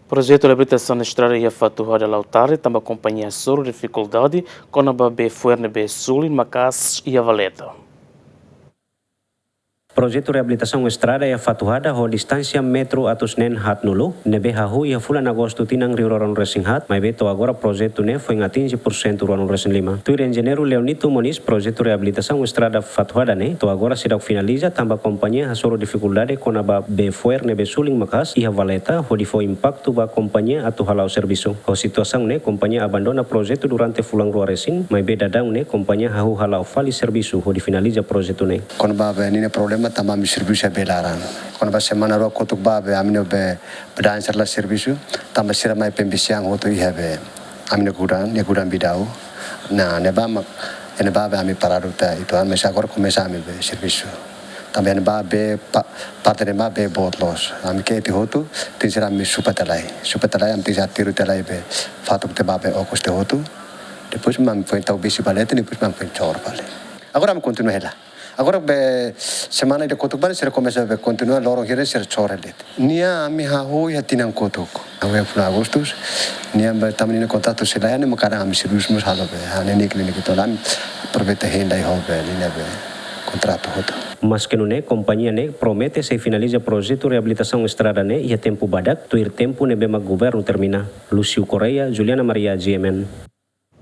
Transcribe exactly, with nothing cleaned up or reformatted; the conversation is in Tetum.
Projetu reabilitasaun estrada iha Fatuhada la'o tarde tanba kompañia hasoru difikuldade kona-ba bee fo'er ne'ebé suli maka'as iha valeta. Projetu reabilitasaun estrada iha Fatuhada ho distánsia metru atus neen haat-nulu, ne'ebé hahú iha fulan Agostu tinan rihun rua ruanulu resin haat, maibé to'o agora projetu ne'e foin atinje porsentu ruanulu resin lima. Tuir enjeñeiru Leonito Moniz, projetu reabilitasaun estrada Fatuhada ne'e to'o agora seidauk finaliza tanba kompañia hasoru difikuldade kona-ba bee fo'er ne'ebé suli maka'as iha valeta, hodi fó impaktu ba kompañia atu hala'o servisu. Ho situasaun ne'e, kompañia abandona projetu durante fulan rua resin, maibé daudaun ne'e kompañia hahú hala'o fali servisu hodi finaliza projetu ne'e. Kona-ba bee ninia problema tanba ami servisu iha bee laran. Kona-ba semana rua kotuk ba bee ami-nia bee, bee daen sira la servisu, tanba sira mai pembiseang hotu iha bee ami-nia gudang, iha gudang Bidau. Nah, ne'ebá mak, ne'ebá bee ami paradu tiha uitoan, mas agora komesa ami bee servisu. Tanba ne'ebá bee pa-, parte ne'ebá bee boot loos. Ami ke'e tiha hotu, tin sira ami supa tiha lai. Supa tiha lai, ami tin sira tiru tiha lai bee fatuk tiha ba bee okos tiha hotu. Depois mak ami foin tau besi ba leten, depois mak ami foin cor fali. Agora ami kontinua hela. Agora bee semana ida kotuk ba ne'e sira komesa bee kontinua loron hira sira cor leten. Nia ami hahú iha tinan kotuk. Hahú iha fulan Agostu. Nia bee tanba ninia kontratu sira la iha ne'e mak kadang ami servisu mós halo bee. Ha'u-nia ninia kena kita lam aproveita hela iha bee ninia bee kontratu hotu. Maske nune'e, kompañia ne'e promete sei finaliza projetu reabilitasaun estrada ne'e iha tempu badak, tuir tempu ne'ebé mak governu termina. Lúcio Correia, Juliana Maria, G M N.